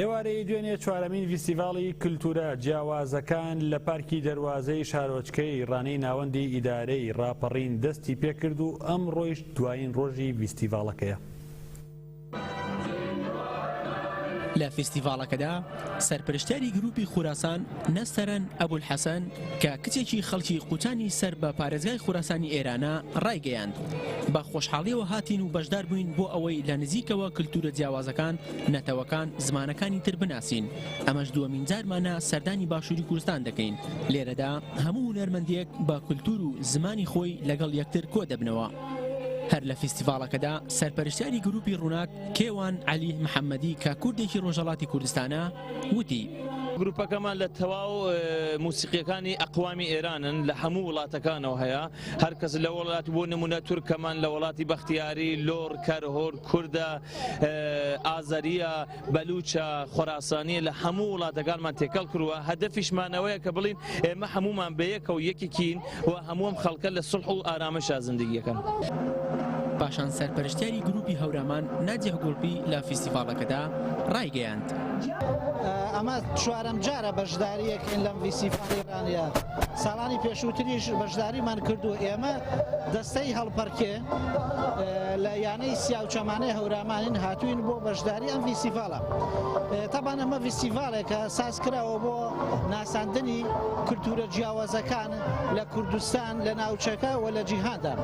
ئێوارەی دوێنێ چوارەمین ڤیستیڤاڵی کلتورە جیاوازەکان لە پارکی دەروازەی شارۆچکەی ڕانەی ناوەندی ئیدارەی ڕاپەڕین دەستی پێکرد و ئەمڕۆیش دوایین ڕۆژی ڤیستیڤاڵەکەیە. لە فیستیڤاڵەکەدا سەرپەرشتیاری گروپی خوراسان نەستەرەن ئەبولحەسەن کە کچێکی خەڵکی قوچانی سەر بە پارێزگای خوراسانی ئێرانە ڕایگەیاند بە خۆشحاڵیەوە هاتین و بەشدار بووین بۆ ئەوەی لە نزیکەوە کلتورە جیاوازەکان نەتەوەکان، زمانەکانی تر بناسین، ئەمەش دووەمین جارمانە سەردانی باشووری کوردستان دەکەین، لێرەدا هەموو هونەرمەندێک بە کولتوور و زمانی خۆی لەگەڵ یەکتر کۆدەبنەوە. هەر لە فیستیڤاڵەکەدا سەرپەرشتیاری گرووپی ڕووناک کێوان عەلی محەممەدی کە کوردێکی ڕۆژهەڵاتی کوردستانە وتی، گرووپەکەمان لە تەواو موسیقییەکانی ئەقوامی ئێرانن، لە هەموو وڵاتەکانەوە هەیە، هەر کەس لە وڵاتی بۆ نموونە تورکەمان لە وڵاتی بەختیاری، لۆڕ، کەرهۆر، کوردە، ئازەرییە، بەلوچە، خۆراسانییە لە هەموو وڵاتەکانمان تێکەڵ کرووە، هەدەفیشمان ئەوەیە کە بڵێین ئێمە هەموومان بەیەکەوە یەکێکین و هەموو ئەم خەڵکە لە سوڵح و ئارامشا زندگی ئەکەن. پاشان سەرپەرشتیاری گروپی هەورامان ناجیح گوڵپی لە فیستیڤاڵەکەدا ڕایگەیاند. ئەمە چوارەم جارە بەشدارییەکەین لەم ڤیستیڤاڵی ڕانیە، ساڵانی پێشووتریش بەشداریمان کردووە، ئێمە دەستەی هەڵپەڕکێ لە یانەی سیاوچەمانەی هەورامانین هاتوین بۆ بەشداری ئەم ڤیستیڤاڵە. تەبان ئەمە ڤیستیڤاڵێکە ساز کراوە بۆ ناساندنی کولتوورە جیاوازەکان لە کوردستان، لە ناوچەکە و لە جیهاندا.